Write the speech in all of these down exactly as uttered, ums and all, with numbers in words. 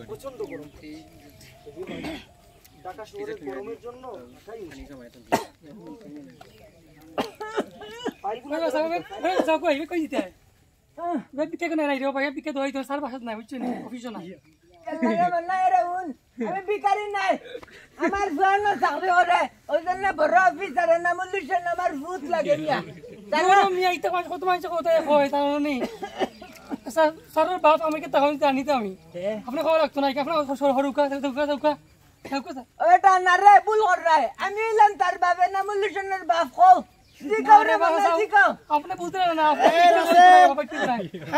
প্রচন্ড গরম। ঢাকা শহরের গরমের জন্য ঢাকায় উষ্ণ। কই দিতে? বিকে কেন নাই রে ভাই? বিকে দোয়াই তোর সার বাসাত নাই, বুঝছো নি? অফিসও নাই। আল্লাহ রে, আল্লাহ রে, উন। আমি ভিখারি নাই। আমার ফুয়ানো চাকরি করে, ওই জন্য বড় অফিসারের নাম উল্লেখ আমার ভূত লাগে ইয়া। জানো? বড় মিয়া, ইতা কত মানুষ কত হয়, তার মানে। আচ্ছা, স্যারের বাপ আমাকে তখন জানি তো আমি। আপনি খবর রাখতো না, আপনি সর হরুকা, হরুকা, হরুকা। ওটা না রে, ভুল কর রে। আমি হইলাম তার বাপের নাম উল্লেখনের বাপ, কও। জিকাও রে, বাবা, জিকাও। আপনি বুঝলেন না, আপনি এই রাসেল!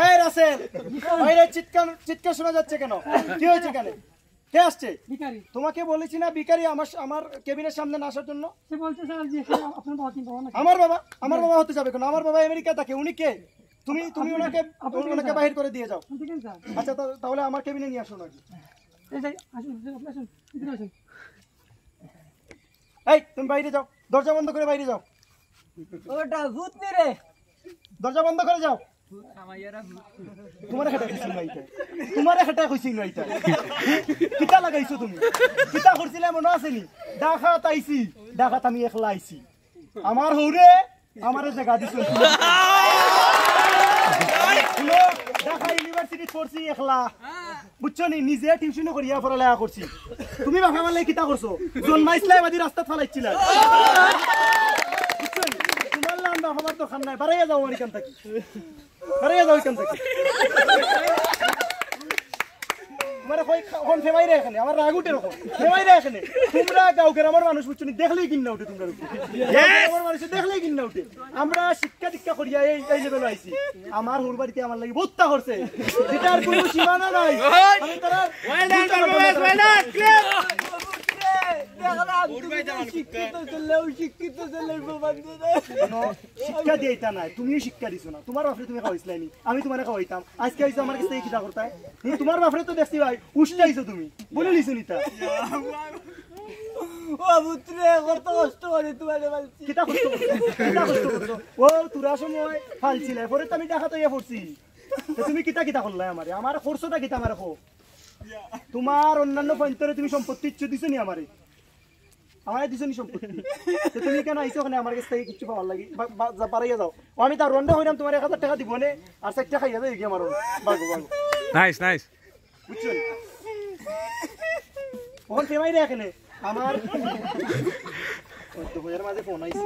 এই রাসেল! বাইরে চিৎকার, চিৎকার শোনা যাচ্ছে কেন? কি হয়েছে এখানে? কে আসছে? ভিখারি। তোমাকে বলেছি না ভিখারি আমার, আমার কেবিনের সামনে না আসার জন্য? সে বলছে, স্যার, যে সে আপনার বাবা, বাবা নাকি? আমার বাবা? আমার বাবা হতে যাবে কেন? আমার বাবা আমেরিকা থাকে, উনি কে? তুমি, তুমি ওনাকে, ওনাকে বাহির করে দিয়ে যাও। ঠিক আছে, স্যার। আচ্ছা, তা-, তাহলে আমার কেবিনে নিয়ে আসো নাকি? এই যে, আসুন, আসুন, আসুন, ভিতরে আসুন। এই, তুমি বাইরে যাও, দরজা বন্ধ করে বাইরে যাও। ওটা ভূত নি রে। দরজা বন্ধ করে যাও। তোমারে হেটা কইছি না ইটা। তোমারে হেটা কইছি না ইটা। কিতা লাগাইছো তুমি? কিতা করছিলে মনে আছে নি? ঢাকাত আইছি, ঢাকাত আমি একলা আইছি। আমার হউরে আমারে জাগা দিছো। হুনো, ঢাকা ইউনিভার্সিটিত পড়ছি একলা। বুঝছো নি? নিজে টিউশনি করিয়া পড়ালেখা করছি। তুমি বাফে মারলে কিতা করছো? জন্মাইছলায় বাদে রাস্তাত ফালাইছিলা। বুঝছো নি? তোমার লাম বাফে মার দরকার নাই। বাড়াইয়া যাও আমার এখান থাকি। বাড়াইয়া যাও এখান থাকি। তোমারে কই খা-, কোন ফেমাই রে এখানে? আমার রাগ উঠে এরকম। ফেমাই রে এখানে। তোমরা গাঁও গ্রামের মানুষ বুঝছো নি? দেখলেই ঘিন্না উঠে তোমরা উপরে। গাঁও গ্রামের মানুষ দেখলেই ঘিন্না উঠে। আমরা শিক্ষা দীক্ষা করিয়া এই, এই লেভেলে আইছি। আমার হউর বাড়িতে আমার লাগি বত্তা করছে। যেটার কোনো সীমানা নাই। আমি তারা Well done, Barnabas, well done, clap। দেখলাম, তুমি শিক্ষিত ছেলে, শিক্ষিত ছেলের প্রমাণ দিলে। কোনো শিক্ষা দিয়ে এটা নাই, তুমিও শিক্ষা দিছো না। তোমার বাপরে তুমি খাওয়াইছিলায় নি, আমি তোমারে খাওয়াইতাম। আজকে আইছো আমার কাছে কিতা করতায়? হুম, তোমার বাপরে তো দেখছি ভাই, উষ্টা আইছো তুমি, বলে নিছো নিতা। ও পুত্রে, কত কষ্ট করে তোমারে পালছি। কিতা কষ্ট করছো? কিতা কষ্ট করছো? ও, তোরা সময় ফালছিলে, পরে তো আমি ঢাকাত আইয়া পড়ছি। তো তুমি কিতা কিতা করলায় আমারে? আমার খরচটা কিতা আমারে কও? তোমার অন্যান্য পয়েন্টরে তুমি সম্পত্তি ইচ্ছু দিছো নি আমারে? আমারে দিছো নি সম্পত্তি? তো তুমি কেন আইছো ওখানে আমার কাছ থেকে কিচ্ছু পাওয়ার লাগি? বা-, বা-, যা, বাড়াইয়া যাও। ও আমি তার রন্ডা হইলাম তোমার এক হাজার টাকা দিব নে, আর চারটা খাইয়া যাই গিয়ে আমার ওর। ভাগো, ভাগো। Nice, nice। বুঝছো নি? ওখান ফেমাই রে এখানে। আমার ওই তো ভাইয়ের মাঝে ফোন আইছে।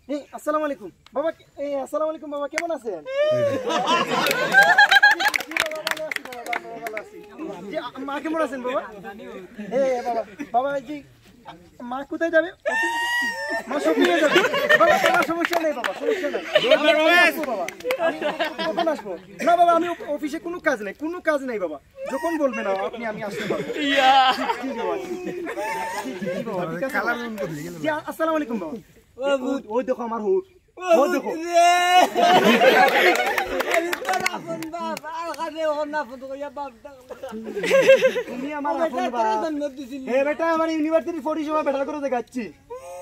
এই, আসসালামু আলাইকুম। বাবা, এই, আসসালামু আলাইকুম বাবা, কেমন আছেন? জি বাবা, ভালো আছি বাবা, ভালো, ভালো আছি। জি, আ, মা কেমন আছেন বাবা? এ, বাবা, বাবা, এই যে, মা কোথায় যাবে? মা shopping এ যাবে। বাবা, বাবা, সমস্যা নেই বাবা, সমস্যা নেই। আমি কখন আসবো বাবা? আমি কখন আসবো? না বাবা, আমি অফ-, অফিসে কোনো কাজ নেই, কোনো কাজ নেই বাবা। যখন বলবেন আপনি, আমি আসতে পারবো। জি, জি বাবা, জি, জি, জি বাবা, ঠিক আছে বাবা। জি, আ-, আসসালামু আলাইকুম বাবা। ও, ওই দেখো আমার হউর। ও, দেখো। রে। এই তোর আপন বাপ, আর কাছে ওর না ফোন করিয়া বাপ ডাক। তুমি আমার আপন বাপ। জন্ম দিছিলি। হে বেটা, আমার ইউনিভার্সিটি পড়ি সময় বেটার করে দেখাচ্ছি।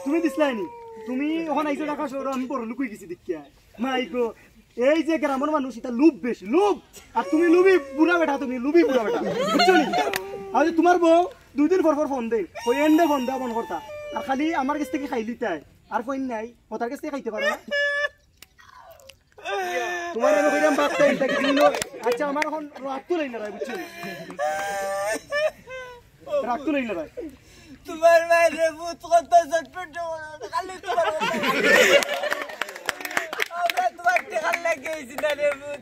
তুমি দিছলায় নি? তুমি ওখানে আইছো ঢাকা শহরে, আমি বড় লোক হয়ে গেছি দেখিয়া। মাই গো, এই যে গ্রামের মানুষ, এটা লোভ বেশি, লোভ। আর তুমি লোভী বুড়া বেটা, তুমি লোভী বুড়া বেটা। বুঝছো নি? আর যে তোমার বউ দুই দিন পর পর ফোন দেয়, ওই এন্ডে ফোন দেওয়া বন্ধ করতা। আর খালি আমার কাছ থেকে খাইলিতায়। আর ফোন নাই, ওটার কাছ থেকে খাইতে পারো না। তোমার আমি কইলাম বাদ দেই, এটা কি দিন? আচ্ছা, আমার এখন রাগ তুলেই না রায়, বুঝছো? রাগ তুলেই না রায়। তোমার মায়ের ভূত কত চটপট, খালি তোমার কথা। আমরা তোমার টেকার লাগে আইছি না রে ভূত।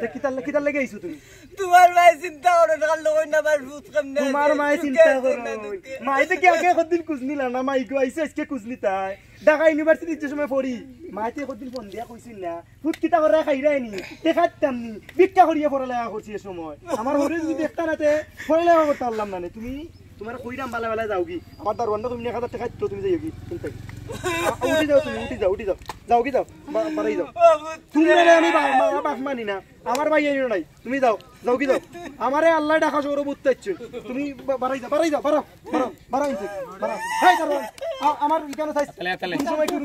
তা কিতার লা-, কিতার লাগে আইছো তুমি? তোমার মায়ে চিন্তা করো, টেকার লোক না, আমার ভূত কেমনে তোমার আছে? মায়ে সুখে চিন্তা আছে করো। না দুঃখে? মায়ে তো কি আগে একদিন খুঁজ নিলা না, মাই গো আইছে আজকে খুঁজ নিতায়। ঢাকা ইউনিভার্সিটিত যে সময় পড়ি, মায়ে তো একদিন ফোন দিয়া কইছিল না, ভূত কিতা করে খাইরায় নি, টেকা দিতাম নি, ভিক্ষা করিয়া পড়ালেখা করছি এ সময়। আমার হরে যদি দেখতা না তে পড়ালেখা করতে পারলাম না নে। তুমি, তোমার কইরাম বালা বালা যাওগি। আমার দারোয়ানটা তুমি এক হাজার টেকা দিতো, তুমি যাইওগি। চিন্তা কি? আ, উঠি যাও তুমি, উঠি যাও, উঠি যাও। যাওগি যাও, বা-, বাড়াই যাও। তুমি না, আমি বা-, মা-, বাপ মানি না। আমার ভাই আইও নাই। তুমি যাও, যাওগি যাও। আমারে আল্লাহ ঢাকা শহরে বুঝতে ইচ্ছে। তুমি বা-, বাড়াই যাও, বাড়াই যাও, বাড়াও, বাড়াও, বাড়াও ইনতে, বাড়াও। হেই, দারোয়ান, আ-, আমার এখানে থাইস। তালে, তালে। কোন সময় কি